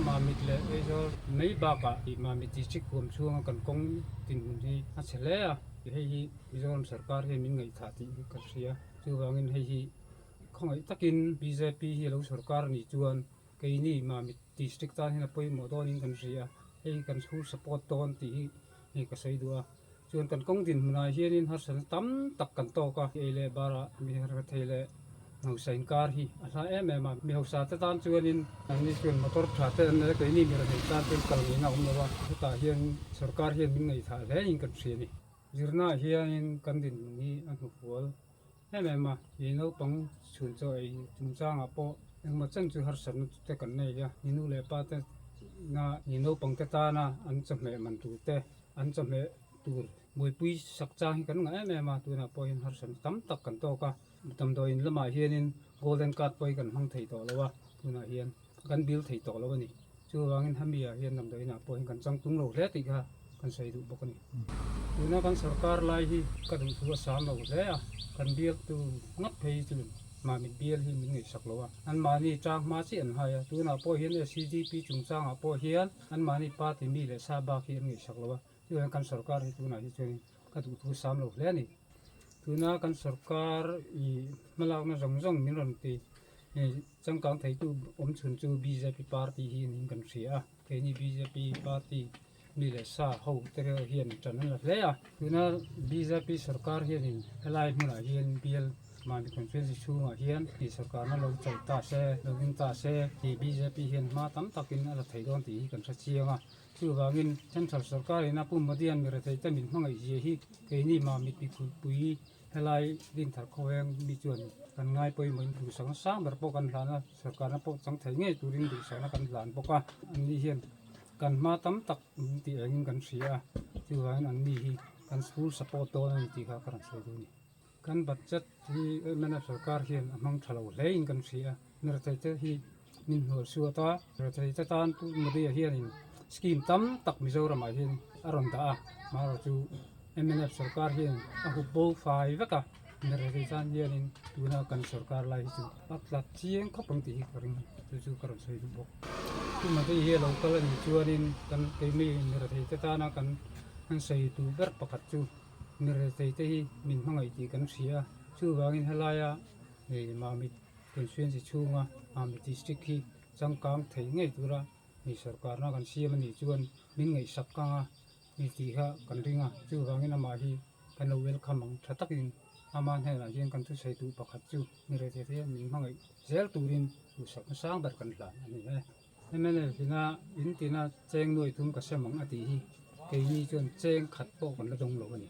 Mamit leh Aizawl mai bakah Mamit District huam chhunga kan kawng dinhmun hi a chhe hle a, hei hi Mizoram sorkar hian min ngaihthah tih hi ka hria. Chuvangin hei hi khawngaih takin bjp hi a lo sorkar a nih chuan keini Mamit District tan hian a pawimawh dawnin kan hria a, hei hi kan full support dawn tih hi hei ka sawi duh a. Chuan kan kawng dinhmunah hianin harsatna tam tak kan tawk a, ei leh barah mi rethei leh hausa inkar hi a hla em em a, mi hausa te tan chuanin anni chuan motor tha te an nei a, keini mi rethei tan chuan kal ngeina a awm lo a, hetah hian sorkar hian min ngaihthah hle in kan hria a ni. Zirnaah hianin kan dinhmun hi a hnufual em em a, i naupang chhun chaw ei chungchangah pawh engmaw chen chu harsatna te kan nei a, i nu leh pa te na i naupang te tana an chawhmeh man tur te an chawhmeh tur buaipui sak chang hi kan ngah em em a, tunah pawh hian harsatna tam tak kan tawk a, damdawiin lamah hianin golden card pawh hi kan hmang thei tawh lo a, tunah hian kan bill thei tawh lo a ni. Chuvangin hemi ah hian damdawiin ah pawh hian kan changtlung lo hle tih kha kan sawi duh bawk a ni. Tuna kan sorkar lai hi ka duhthu a sam lo hle a, kan bialtu ngawt phei chu Mamit bial hi min ngaihsak lo a, anmahni tang hma chiah an hai a, tunah pawh hian SEDP chungchangah pawh hian anmahni party mi leh sa bak hi an ngaihsak lo a, chuvangin kan sorkar hi tunah hi chuanin ka duhthu a sam lo hle a ni. Tuna kan sorkar i hmalakna zawng zawng min rawn ti Changkang theitu awm chhun chu bjp party hi niin kan hria a, keini bjp party mi leh sa ho te reuh hian tan an la hle a. Tuna bjp sorkar hianin helai hmunah hian bial mahni constituency chhungah hian ih sorkarna lo chawlh ta se, lo ding ta se tih bjp hian hma tam takin a la thei dawn tih hi kan hre chiang a. Chuvangin central sorkarin a Pu Modi-a'n mi retheih te min hmangaih zia hi keini mahni pikhulpui Helai Dinthar khaweng mi chuan kan ngai pawimawhin duhsakna sang ber pawh kan hlan a, sorkarna pawh chang thei ngei turin duhsakna kan hlan bawk a, anni hian kan hma tam tak min tih engin kan hria a, chuvangin anni hi kan full support dawn a ni tih kha ka rawn sawi duh a ni. Kan budget hi mnf sorkar hian a hmang tha lo hle in kan hria a, mirethei te hi min hnual suat a, mirethei te tan Pu Modi-a hianin scheme tam tak Mizoramah hian a rawn dah a, amaherawhchu mnf sorkar hian a hup bo fai vek a, mirethei tan hianin tuna kan sorkar lai hi chu a tla chiang khawp ang tih hi ka ring chu chu ka rawn sawi duh bawk. Pu Modi hi a lo kal a nih chuanin kan keimi mirethei te tana kan sawi duh ber pakhat chu mirethei te hi min hmangaih tih kan hria a, chuvangin helaia hei Mamit Constituency chhunga Mamit District hi changkang thei ngei tura mi sorkarna kan siam a nih chuan min ngaihsak kang a ni tih kha kan ring a, chuvangin amah hi kan lo welcome ang tha takin ama hnenah hian kan thusawi duh pakhat chu mi rethei te min hmangaih zel turin duhsakna sang ber kan hlan a ni e. Mnf ina in tina cheng nuai thum ka sem ang a tih hi keini chuan cheng khat pawh kan la dawng lo a ni.